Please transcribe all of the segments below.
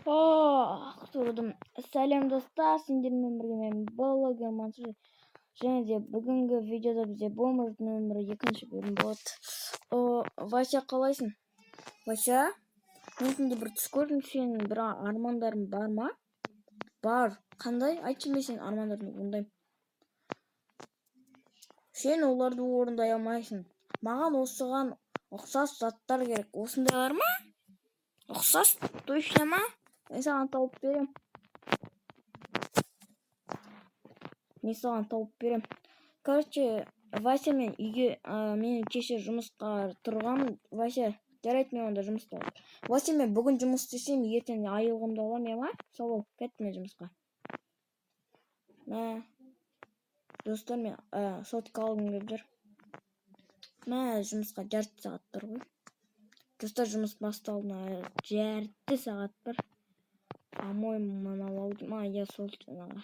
Ох, тұрдым. Сәлем, достар, сендермен бірге мен, блогер Мансұр. Және де бүгінгі видеода бізде бомждың өмірі екінші бөлім болады. О, Вася, қалайсың? Вася, мен түнде бір түс көрдім, сенің бір армандарың бар ма? Бар. Қандай? Айтшы, мен сенің армандарыңды орындаймын. Сен оларды орындай алмайсың. Маған осыған ұқсас заттар керек. Осындайлар ма? Ұқсас, точно ма? Мен саған тауып берем. Мен саған тауып берем. Короче, Вася, мен үйге, мен кеше жұмысқа тұрғанмын. Вася, жарайды, мен онда жұмыста. Вася, мен бүгін жұмыс істесем, ертең айлығымды аламын, иә ма? Сау бол, кеттім мен жұмысқа. Мә, достар, мен сотка алғым келіп жүр. Мә, жұмысқа жарты сағат бар ғой. Достар, жұмыс басталуына жарты сағат бар. По-моему, мынау алдым. А, иә, сол жаңағы.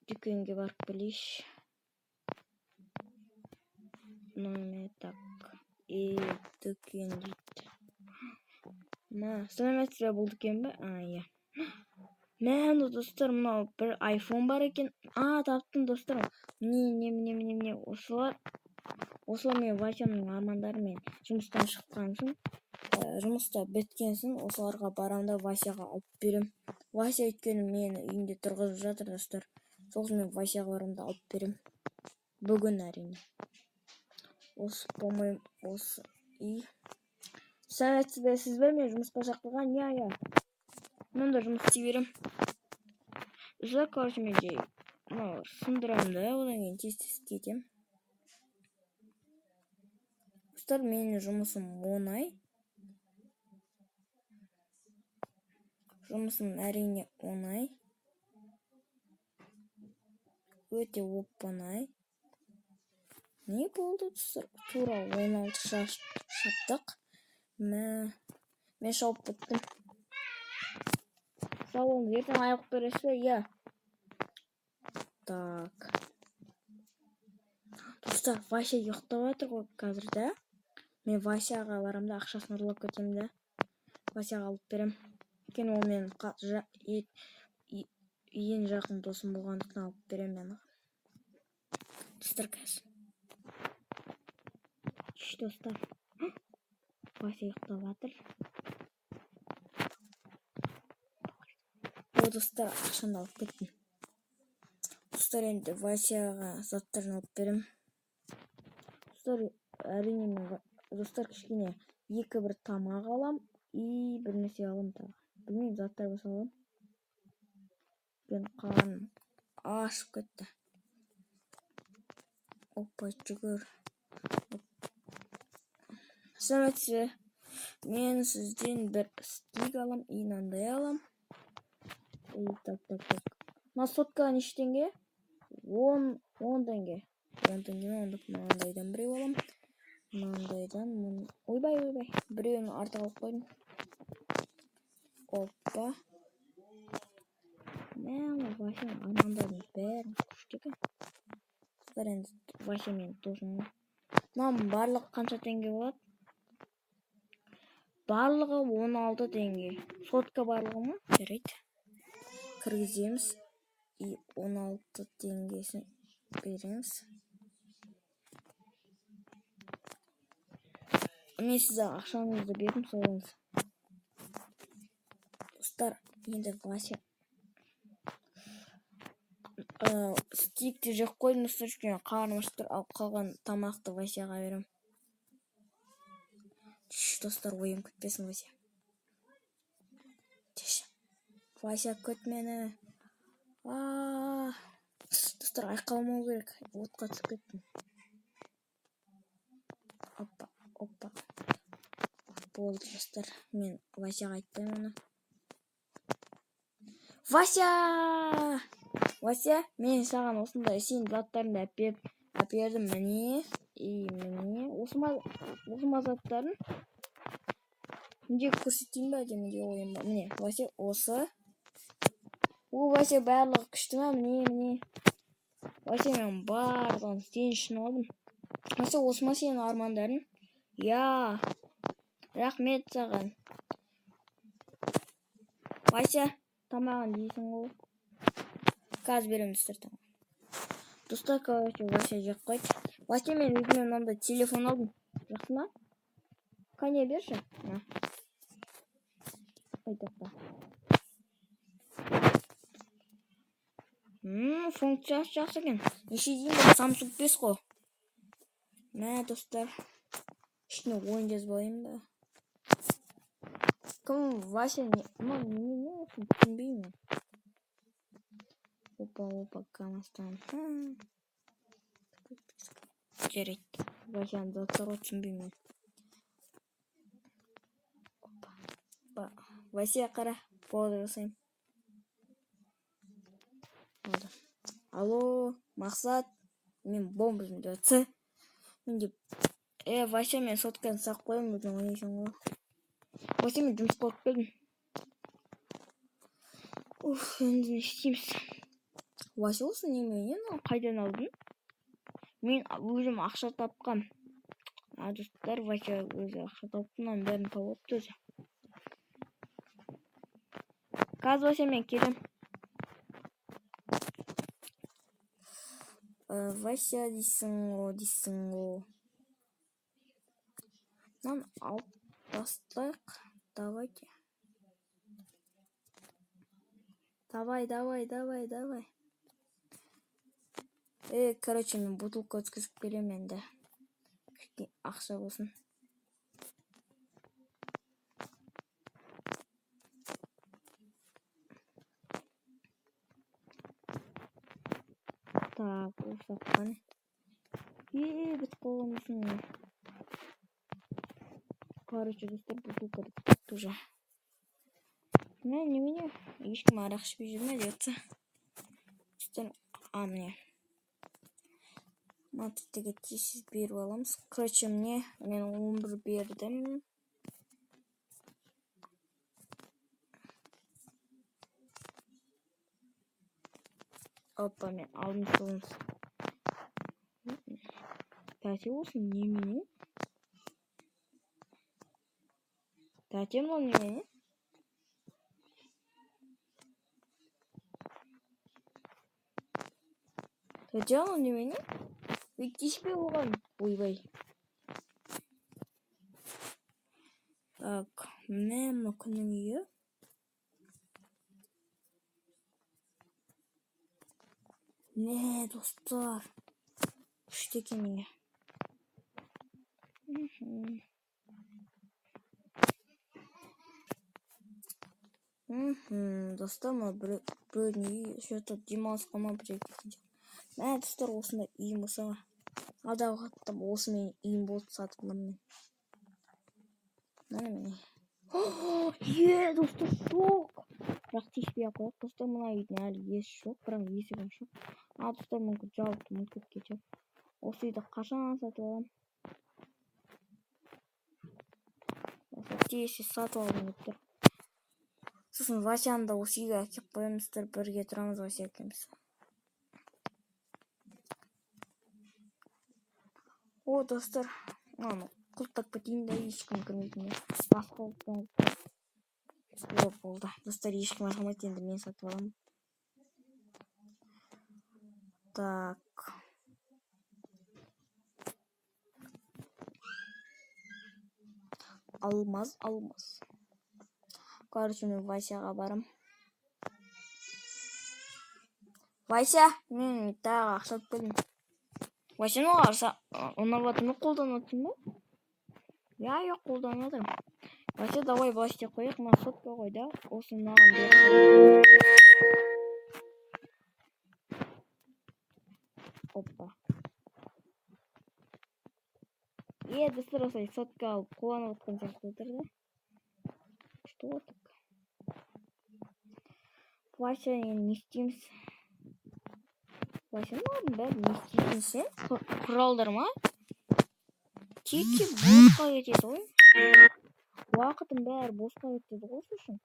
Дүкенге барып келейінші. Номер, так. И дүкен дейді. Мә, сәлеметсіз бе, бұл дүкен бе? А, иә. Мә, мына, достар, мынау бір айфон бар екен. А, таптым, достар. Міне, міне, міне, міне, міне, осылар. Осылар мен Васяның армандары. Мен жұмыстан шыққан соң, жұмыста біткен соң осыларға барамын да, Васяға алып берем. Вася өйткені мені үйінде тұрғызып жатыр, достар. Сол үшін мен Васяға барамын да, алып берем. Бүгін, әрине. Осы, по-моему, осы үй. Сәлеметсіз бе, сіз бе мені жұмысқа шақырған? Иә, иә. Мен де жұмыс істей беремін. Достар, короче, мен жай мынау сындырамын да, одан кейін тез тез кетемін. Достар, менің жұмысым оңай. Жұмысым, әрине, оңай. Өте оп оңай. Не болды, достар? Тура 16 шаш шаптық. Мә, мен шауып біттім. Сау болыңыз, ертең айлық бересіз бе? Иә. Так. Достар, Вася ұйықтап жатыр ғой қазір да. Мен Васяға барамын да, ақшасын ұрлап кетемін да. Васяға алып берем. Өйткені ол менің ең жақын досым болғандықтан алып беремін мен оған. Достар, қазір. Үш, достар. Вася ұйықтап жатыр. О, достар, ақшаны алып кеттім. Достар, енді Васяға заттарын алып беремін. Достар, әрине, мен достар, кішкене екі бір тамақ алам и бір нәрсе алам тағы. Білмеймін, заттар болса алам. Өйткені қарным ашып кетті. Опа, жүгір. Сәлеметсіз бе? Мен сізден бір стик алам и мынандай алам. И так, так, так. Мына сотка неше теңге? 10 теңге. 10 теңге ме? Онда мынандайдан біреу алам. Мынандайдан, ойбай, ойбай. Біреуін артық алып қойдым. Опа. Мә, мына Васяның армандарының бәрін күшті екен. Достар, енді Вася менің досым ғой. Мынаның барлығы қанша теңге болады? Барлығы 16 теңге. Сотка барлығы ма? Жарайды. Кіргіземіз. И 16 теңгесін береміз. Мен сізге ақшаңызды бердім, сау болыңыз. Достар, енді Вася стикті жеп қойдым, достар, өйткені қарным ашып тұр. Ал қалған тамақты Васяға беремін. Шш, достар, ойым күтпесін Вася. Шш. Вася, күт мені. А, достар, айқайламау керек. Отқа түсіп кеттім. Опа, опа. Болды, достар. Мен Васяға айтпаймын оны. Вася! Вася, мен саған осындай сенің заттарыңды әпердім. Міне, и міне. Осы ма заттарың? Менде көрсетейін ба, әлде менде ойым ба? Міне, Вася, осы. О, Вася, барлығы күшті ма? Міне, міне. Вася, мен барлығын сен үшін алдым. Вася, осы ма сенің армандарың? Иә. Рахмет саған. Вася, тамағын жейсің ғой. Қазір беремін, достар, тамағын. Достар, короче, Вася жеп қойды. Вася, мен өзіме мынандай телефон алдым. Жақсы ма? Қане, берші. На. Ой, тоқта. Функциясы жақсы екен. Неше дейін, Samsung 5 қой. Мә, достар. Ішіне ойын жазып алайын ба? Кім Вася не? Мынау немене, не осы, түсінбеймін. Опа, опа, Камастан. Жарайды. Васяның заттары ғой, түсінбеймін. Опа. Вася, қара, фото жасаймын. Болды. Алло, Мақсат, мен бомбамын деп жатса. Мен деп, Вася, мен сотканы сақ қоямын, өзің ойнайсың ғой. Вася, мен жұмысқа барып келдім. Уф, енді не істейміз? Вася, осы немене мынау, қайдан алдың? Мен өзім ақша тапқам. А, достар, Вася өзі ақша тауыпты, мынаның бәрін тауып алыпты өзі. Қазір, Вася, мен келем. Вася дейсің ғой, дейсің ғой. Мынаны алып тастайық. Давайте. Давай, давай, давай, давай. Короче, мен бутылка өткізіп келемін енді. Кішкене ақша болсын. Так, осы қане. Бітіп қалған дейсің ғой. Короче, достар, бутылка бітіп кетті уже. Мә, немене? Ешкім арақ ішпей жүр ме деп жатса. Достар, а, міне. Мына тіттіге тез беріп аламыз. Короче, міне, мен 11 бердім. Опа, мен алдым соны. Тәте, осы немене? Тәте, мынау немене? Тәте, мынау немене? Үй, тиіспе оған. Ойбай. Так, міне мынау кімнің үйі? Мә, достар. Күшті екен үйі. Достар, мына біреудің үйі, что-то демалысқа ма бір жерге кеткен жоқ. Мә, достар, осындай үйім болса ғой. Алдағы уақытта осы менің үйім болып сатып аламын мен. Міне, міне. Е, достар, шок. Бірақ тиіспей ақ қояйық. Достар, мына үйдің әлі иесі жоқ, бірақ есігі ашық. А, достар, мүмкін жауапты ұмытып кеткен шығар. Осы үйді қашан сатып аламын? Осы тез сатып алғым келіп тұр. Сосын Васяны да осы үйге әкеліп қоямыз, достар, бірге тұрамыз Вася екеуміз. О, достар, мынаны құлыптап кетейін да, ешкім кірмейтін. Басқа құлыптан құлыптап. О, болды. Достар, ешкім ашылмайды, енді мен сатып аламын. Так. Алмаз, алмаз. Короче, мен Васяға барам. Вася, мен тағы ақша алып келдім. Вася, ну, арса, ұнап жатыр ма, қолданып жатырсың ба? Иә, иә, қолданып жатырмын. Вася, давай былай істеп қояйық, мына сотка ғой да, осы маған беріп қой. Опа. Е, достар, осылай сотка алып қолданып жатқан сияқты отыр да. Что так? Вася, енді не істейміз? Вася, мыналардың бәрін не істейсің сен? Құралдар ма? Тек босқа кетеді ғой. Уақытым бәрі босқа кетеді ғой осы үшін.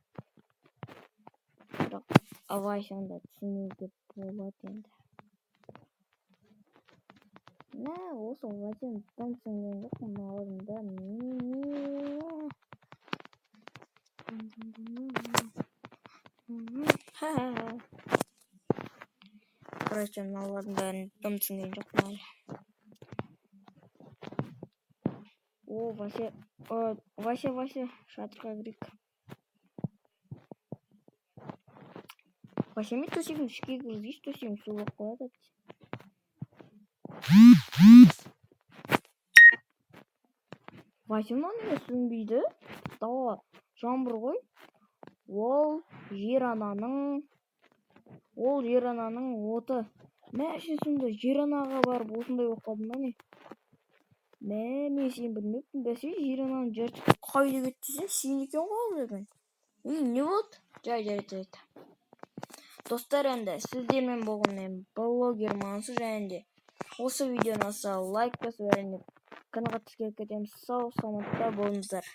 Бірақ Васяны да түсінуге болады енді. Мә, осы Васяны дым түсінген жоқпын, мыналардың бәрін немене? Ха-ха. Короче, мыналардың бәрін дым түсінген жоқпын әлі. О, Вася, о, Вася, Вася, шатырға кірейік. Вася, мен төсегім ішке кіргізгейші, төсегім су болып қалады. Вася, мынау неге сөнбейді? Дала жаңбыр ғой. Ол жер ананың, ол жер ананың оты. Мә, сен сонда жер анаға барып осындай болып қалдың ба не? Мә, мен сені білмеппін. Бәсе, жер ананың жартысы қайда кетті десем, сен екен ғой ол деген. Ей, не болды? Жай, жарайды, жарайды. Достар, енді сіздермен болған мен блогер Мансұр, және де осы видеоны ұнаса лайк басып, және каналға тіркеліп кетеміз. Сау саламатта болыңыздар.